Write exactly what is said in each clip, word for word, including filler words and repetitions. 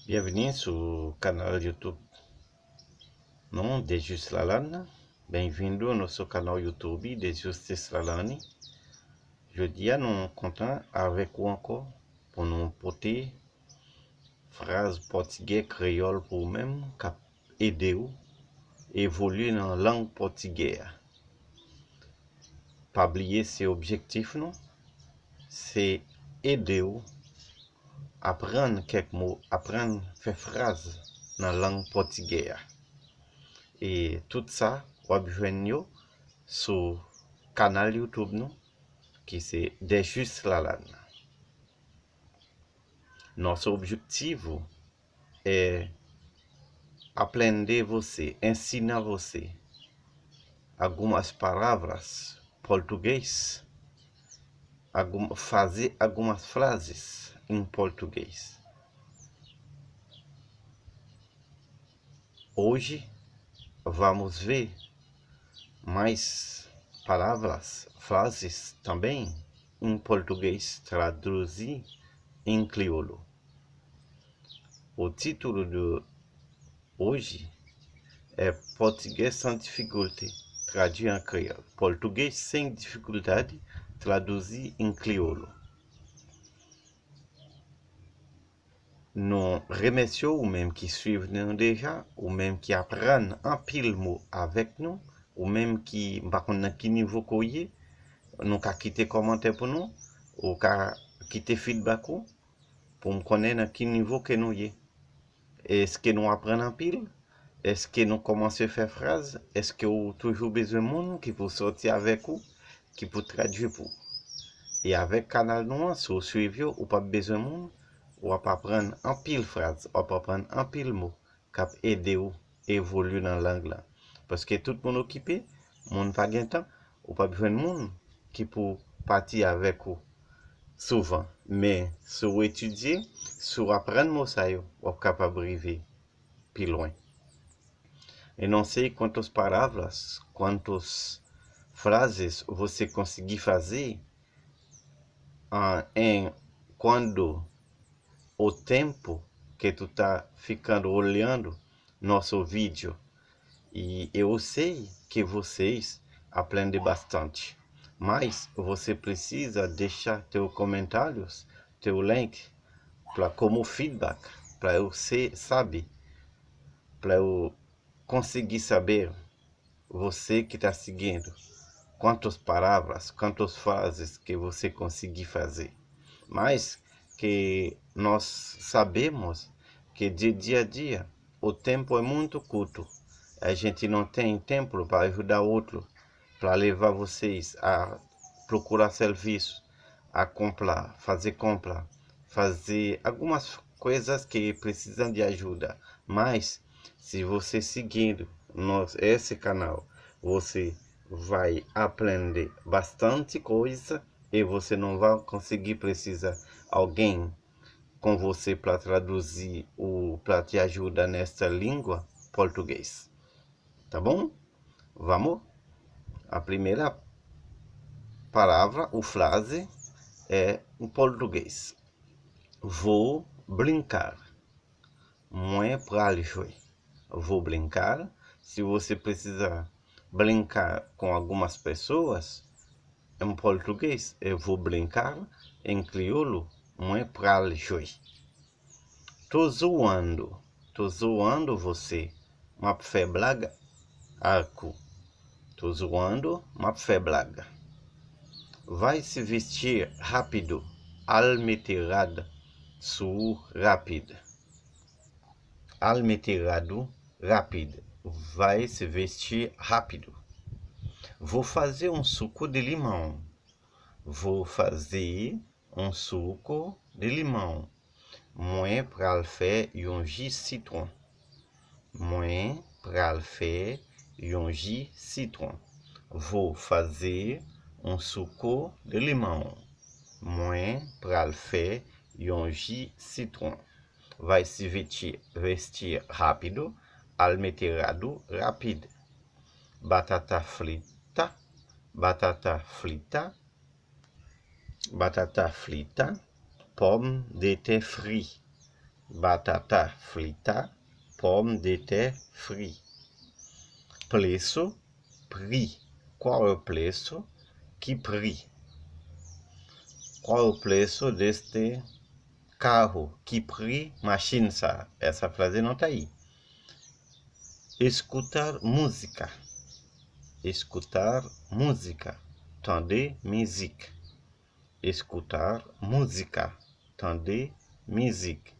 Byenvini sou kanal YouTube nou, Dejus Lalane. Bem-vindo ao nosso canal YouTube Dejustis Lalane. Jodi a, nou kontan avèk ou ankò pou nou pote fraz pòtigè kreyòl pou ou menm k ap ede w evolye nan lang pòtigè a. Pa bliye, se objektif nou, se ede w aprann kèk mo, aprann fè fraz nan lang pòtigè a. E tout sa, w ap jwenn yo sou kanal YouTube nou, ki se Dejus Lalane. Nosso objetivo é aprender você, ensinar você algumas palavras português, algum, fazer algumas frases em português. Hoje vamos ver mais palavras, frases também em português, traduzir em crioulo. O título de hoje é Português sem dificuldade, traduzir em crioulo. Português sem dificuldade, traduzir em crioulo. Nou remèsye w, ou menm ki swiv nou deja, ou menm ki aprann anpil mo avèk nou, ou menm ki, m pa konn nan ki nivo ke w ye, nou ka kite kòmantè pou nou, ou ka kite feedback ou, pou m konnen nan ki nivo ke nou ye. Èske nou aprann anpil? Èske nou kòmanse fè fraz? Èske ou toujou bezwen moun ki pou sòti avèk ou, ki pou tradui pou ou? E avèk kanal nou an, si w swiv yo, ou p ap bezwen moun, w ap aprann anpil fraz, w ap aprann anpil mo k ap ede w evolye nan lang lan. Paske tout moun okipe, moun pa gen tan, ou p ap jwenn moun ki pou pati avèk ou souvan. Men, si w etidye, si w aprann mo sa yo, w ap kapab rive pi lwen. Eu não sei quantas palavras, quantas frases você conseguir fazer ah, em quando o tempo que tu tá ficando olhando nosso vídeo. E eu sei que vocês aprendem bastante, mas você precisa deixar teus comentários, teu like, para como feedback, para eu ser, sabe, para eu conseguir saber você que está seguindo, quantas palavras, quantas frases que você conseguir fazer. Mas que nós sabemos que de dia a dia o tempo é muito curto. A gente não tem tempo para ajudar outro, para levar vocês a procurar serviço, a comprar, fazer compra, fazer algumas coisas que precisam de ajuda. Mas, se você seguindo nos, esse canal, você vai aprender bastante coisa e você não vai conseguir precisar alguém com você para traduzir ou para te ajudar nesta língua português. Tá bom? Vamos? A primeira palavra ou frase é em português. Vou brincar. Mwen pral jwe. Vou brincar. Se você precisar brincar com algumas pessoas, em português, eu vou brincar, em crioulo, mwen pral jwe. Tô zoando. Tô zoando você. M ap fè blag ak ou. Tô zoando, m ap fè blag. Vai se vestir rápido. Al mete rad sou ou rapid. Al mete rad ou rapid. Vai se vestir rápido. Vou fazer um suco de limão. Vou fazer um suco de limão. Mwen pral fè yon ji sitwon. Mwen pral fè yon ji sitwon. Vou fazer um suco de limão. Mwen pral fè yon ji sitwon. Vai se vestir, vestir rápido. Al mete rad ou rapid. Batata frita. Batata frita. Batata frita. Pomme de terre frit. Batata frita, pòmdetè fri. Preço, pri. Qual é o preço? Que pri? Qual é o preço deste carro? Que pri machin sa? Essa frase não tá aí. Escutar música. Escutar música. Tande mizik. Escutar música. Tande mizik.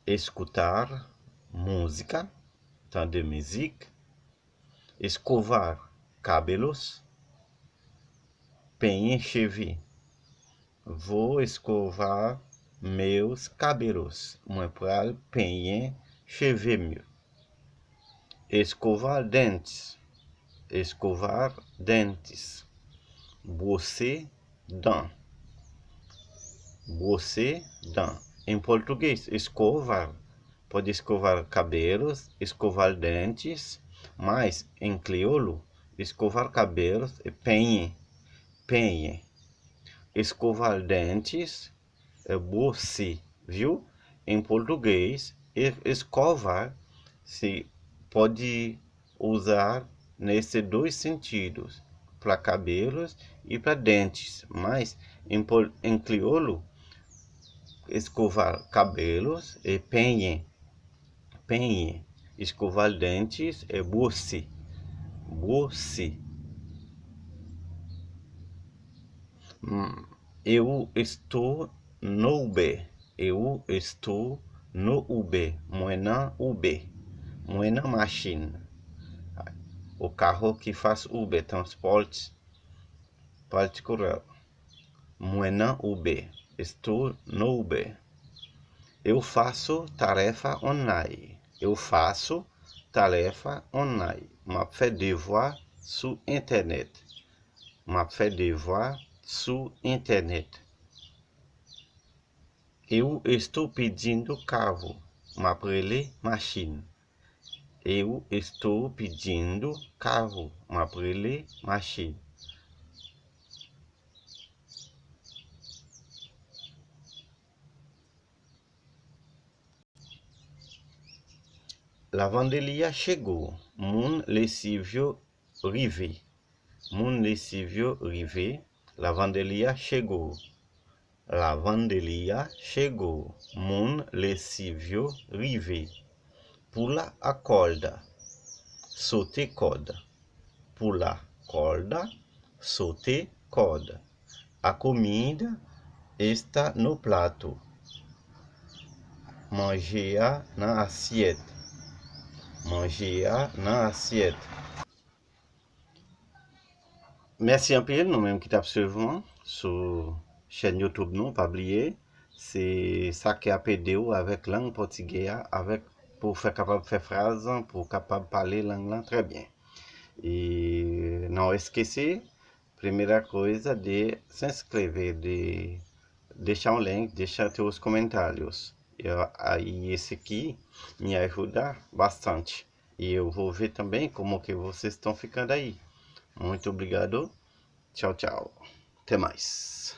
Escutar música. Tande mizik. Escovar cabelos. Penyen cheve. Vou escovar meus cabelos. Mwen pral penyen cheve m yo. Escovar dentes. Escovar dentes. Bwose dan. Bwose dan. Em português, escovar. Pode escovar cabelos, escovar dentes, mas em crioulo, escovar cabelos é penyen. Penyen. Escovar dentes é bwose, viu? Em português, e- escovar se pode usar nesses dois sentidos, para cabelos e para dentes, mas em, por- em crioulo, escovar cabelos é penyen. Penyen. Escovar dentes é bwose. Bwose. Hum, eu estou no Uber. Eu estou no Uber. Mwen nan Uber. Mwen nan machin. O carro que faz Uber, transporte particular. Mwen nan Uber. Estou no Uber. Eu faço tarefa online. Eu faço tarefa online. M ap fè devwa sou entènèt. M ap fè devwa sou entènèt. Eu estou pedindo carro. M ap rele machin. Eu estou pedindo carro. M ap rele machin. Lavanderia chegou. Moun lesiv yo rive. Moun lesiv yo rive. Lavanderia chegou. Lavanderia chegou. Moun lesiv yo rive. Pular a corda. Sote kòd. Pular corda. Sote kòd. A comida está no prato. Manje a nan asyèt. Manje a nan asyèt. Mèsi anpil, nou menm ki t ap swiv mwen sou chèn YouTube nou, pa bliye, se sa ki ap ede w avèk lang pòtigè a, avèk pou w fè kapab fè fraz, pou w kapab pale lang lan trè byen. E não esquece, primeira coisa, de se inscrever, de deixar um like, deixar teus comentários. E aí esse aqui me ajuda bastante. E eu vou ver também como que vocês estão ficando aí. Muito obrigado. Tchau, tchau. Até mais.